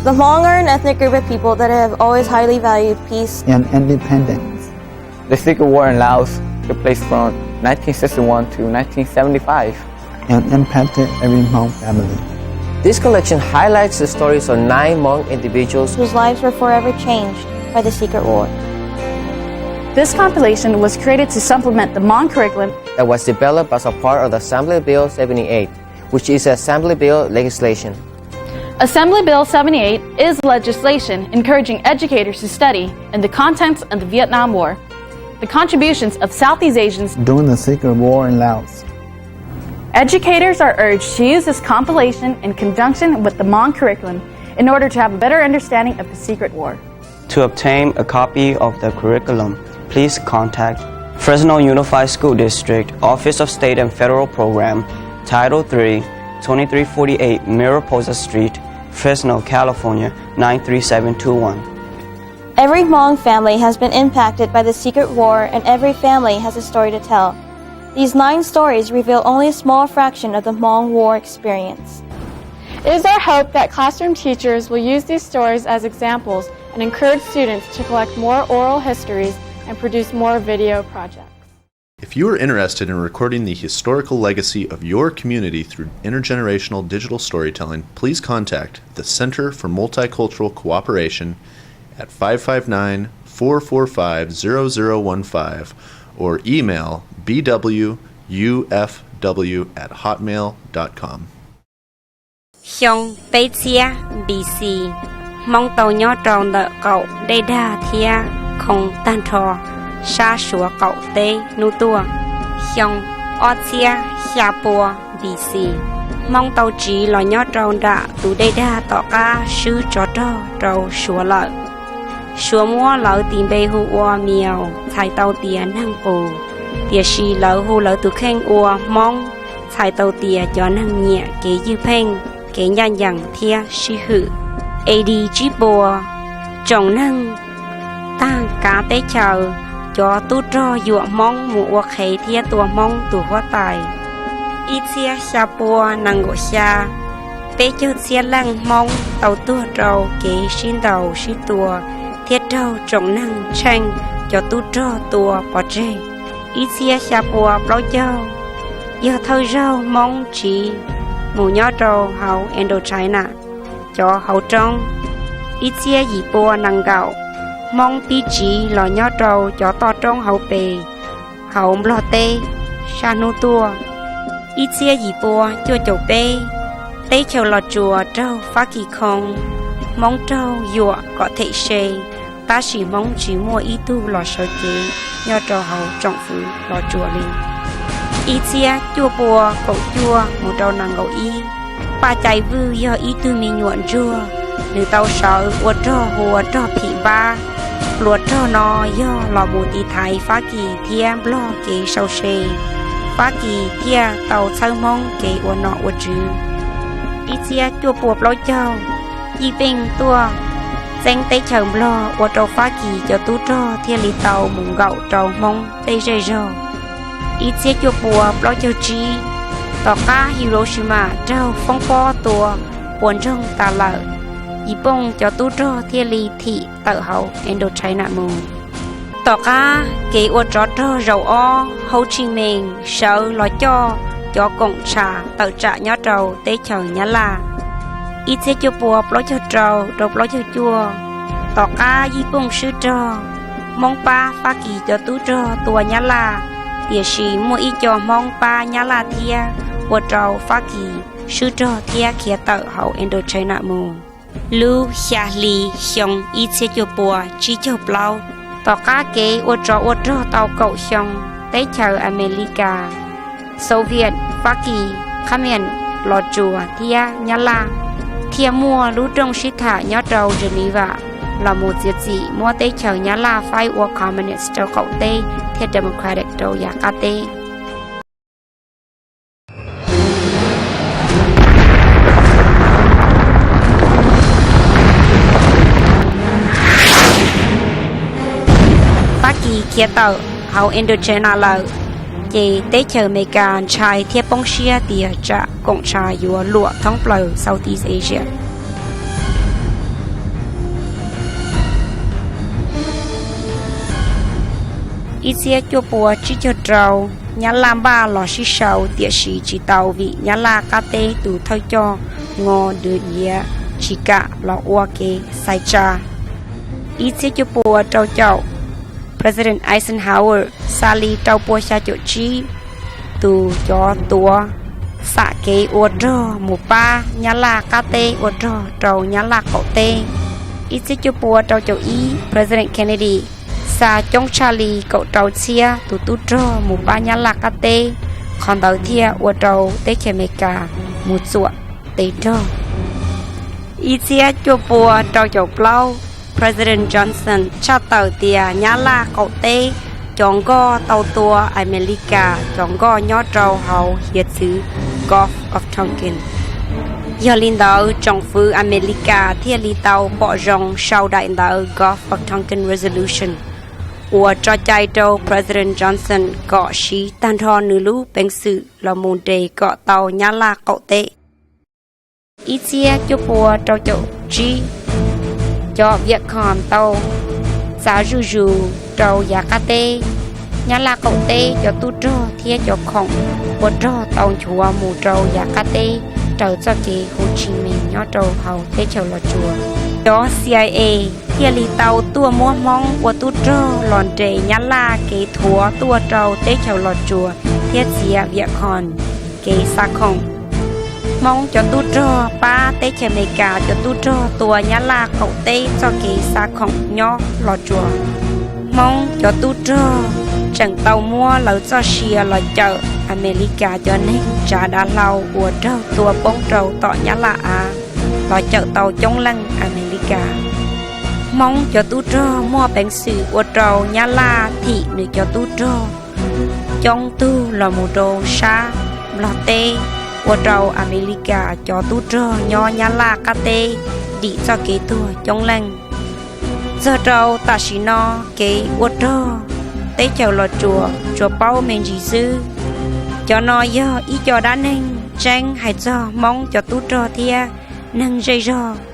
The Hmong are an ethnic group of people that have always highly valued peace and independence. The Secret War in Laos took place from nineteen sixty-one to nineteen seventy-five and impacted every Hmong family. This collection highlights the stories of nine Hmong individuals whose lives were forever changed by the Secret War. This compilation was created to supplement the Hmong curriculum that was developed as a part of the Assembly Bill seventy-eight, which is Assembly Bill legislation. Assembly Bill seventy-eight is legislation encouraging educators to study in the contents of the Vietnam War, the contributions of Southeast Asians during the Secret War in Laos. Educators are urged to use this compilation in conjunction with the Hmong curriculum in order to have a better understanding of the Secret War. To obtain a copy of the curriculum, please contact Fresno Unified School District, Office of State and Federal Program, Title three, twenty-three forty-eight Mariposa Street, Fresno, California, nine three seven two one. Every Hmong family has been impacted by the Secret War, and every family has a story to tell. These nine stories reveal only a small fraction of the Hmong war experience. It is our hope that classroom teachers will use these stories as examples and encourage students to collect more oral histories and produce more video projects. If you are interested in recording the historical legacy of your community through intergenerational digital storytelling, please contact the Center for Multicultural Cooperation at five five nine, four four five, zero zero one five or email B W U F W at hotmail dot com. Xyoo peb txhiab B C, Hmoob tau nyob rau ntawm qaum dej dag thiab khoo tag nrho sab Suav qaum teb hnub tuaj. Xyoo ob txhiab xya pua B C, Hmoob tau tsiv los nyob rau nram tus dej dag tom qab swb tsov rog rau Suav lawm. Suav muab lawv tis npe hu ua Miaus, txhais tau tias neeg qus, tiam sis lawv hu lawv tus kheej ua Hmoob, txhais tau tias cov neeg nyiam kev ywj pheej, kev ncaj ncees thiab sib hwm. A D tsib pua, tsoom neeg tag kav teb chaws, cov tub rog yuam Hmoob mus ua qhev thiab tua Hmoob tus huab tais. Ib txhiab xya pua nees nkaum xya, peb caug txhiab leej Hmoob tau tuag rau kev sib ntaus sib tua thiab raug tsoom neeg tsheej cov tub rog tua pov tseg. Ib txhiab xya pua plaub caug, yog thawj zaug Hmoob tsiv mus nyob rau hauv Indochina, cov hauv roob. Ib txhiab yim pua nees nkaum, Hmoob pib tsiv los nyob rau cov toj roob hauv pes hauv Nplog teb sab hnub tuaj. Ib txhiab yim pua cuaj caum peb, teb chaws Los Tsuas raug Fab Kis khoo, Hmoob raug yuam kom them se, tab sis Hmoob tsis muaj ib tug los sawv kev nyob rau hauv tsoom fwv Los Tsuas li. Ib txhiab cuaj pua kaum cuaj mus rau nees nkaum ib, Paj Cai Vwj yog ib tug me nyuam ntsuag, nws tau sawv ua rog hu ua rog Phim Npab. Pluas rog no yog los mus tiv thaiv Fab Kis thiab Nplog kev sau se, Fab Kis thiaj tau txhawb Hmoob kev ua nom ua tswv. Ib txhiab cuaj pua plaub caug, Yij Peej tuaj txeeb teb chaws Nplog ua rau Fab Kis cov tub rog thiaj li tau mus nkaum rau Hmoob tej zej zog. Ib txhiab cuaj pua plaub caug tsib, tom qab Hiroshima raug foob pob tua puas ntsoog tas lawm, Yij Peej cov tub rog thiaj li thim tawm hauv Indochina mus. Tom qab kev ua tsov rog zaum ob, Hauv Tshis Mees sawv los coj cov koom tshas tawm tsam nyob rau teb chaws Nyab Laj. Ib txhiab cuaj pua plaub caug rau rau plaub caug cuaj, tom qab Yij Peej swb rog, Hmoob pab Fab Kis cov tub rog tua Nyab Laj, tiam sis muaj ib co Hmoob pab Nyab Laj thiab, ua rau Fab Kis swb rog thiab khiav tawm hauv Indochina mus. Lub xya hli xyoo ib txhiab cuaj pua tsib caug plaub, tom qab kev ua tsov ua rog tau kaum xyoo, teb chaws Amelikas, Soviet, Fab Kis, Khmer, Los Tsuas thiab Nyab Laj thiaj muaj lub rooj sib tham nyob rau Geneva los mus txiav txim muab teb chaws Nyab Laj faib ua communist rau qaum teb thiab democratic rau yav qab teb. Fab Kis khiav tawm hauv Indochina lawm, ces teb chaws Amelikas ntshai thiab poob siab tias tsam koom tshas yuav luam thoob plaws Southeast Asia. Ib txhiab cuaj pua tsib caug rau, Nyab Laj npaj los sib sau tiam sis tsis tau vim Nyab Laj qab teb tus thawj coj Ngo Dwv Yiav tsis kam los ua kev xaiv tsa. Ib txhiab cuaj pua rau caum, President Eisenhower xa li rau pua xya caum tsib tus cov tuav xam kev ua rog mus pab Nyab Laj qab teb ua rog rau Nyab Laj qaum teb. Ib txhiab cuaj pua rau caum ib, President Kennedy xa coob tshaj li kaum rau txhiab tus tub rog mus pab Nyab Laj qab teb, qhov ntawd thiaj ua rau teb chaws Amelikas mus txuam tes rog. Ib txhiab cuaj pua rau caum plaub, President Johnson tshaj tawm tias Nyab Laj qaum teb cov nkoj tau tua Amelikas cov nkoj nyob rau hauv hiav txwv Gulf of Tonkin. Yog li ntawd, tsoom fwv Amelikas thiaj li tau pom zoo sau daim ntawv Gulf of Tonkin Resolution uas tso cai rau President Johnson kom siv tag nrho nws lub peev xwm los mus nres kom tau Nyab Laj qaum teb. Ib txhiab cuaj pua rau caum tsib, cov Vietcong tau txav zuj zus rau yav qab teb. Nyab Laj qaum teb cov tub rog thiab cov khoom ua rog tau nchuav mus rau yav qab teb raws txoj kev Ho Chi Minh nyob rau hauv teb chaws Los Tsuas. Cov CIA thiaj li tau tuaj muab Hmoob ua tub rog los nres Nyab Laj kev thuav tuaj rau teb chaws Los Tsuas thiab txiav Vietcong kev xa khoom. Hmoob cov tub rog pab teb chaws Amelikas cov tub rog tua Nyab Laj qaum teb txoj kev xa khoom nyob Los Tsuas. Hmoob cov tub rog tseem tau muab lawv txoj sia los cawm Amelikas cov neeg tsav dav hlau uas raug tua poob rau tom Nyab Laj av los cawm tau coob leej Amelikas. Hmoob cov tub rog muaj peev xwm ua rau Nyab Laj thim nws cov tub rog coob tug los mus rau sab Nplog teb, ua rau Amelikas cov tub rog nyob Nyab Laj qab teb dim txoj kev tuag coob leej. Txog rau tam sim no, kev ua rog teb chaws Los Tsuas tsuas paub me ntsis xwb. Cov no yog ib co dab neeg tseeb hais txog Hmoob cov tub rog thiab neeg zej zog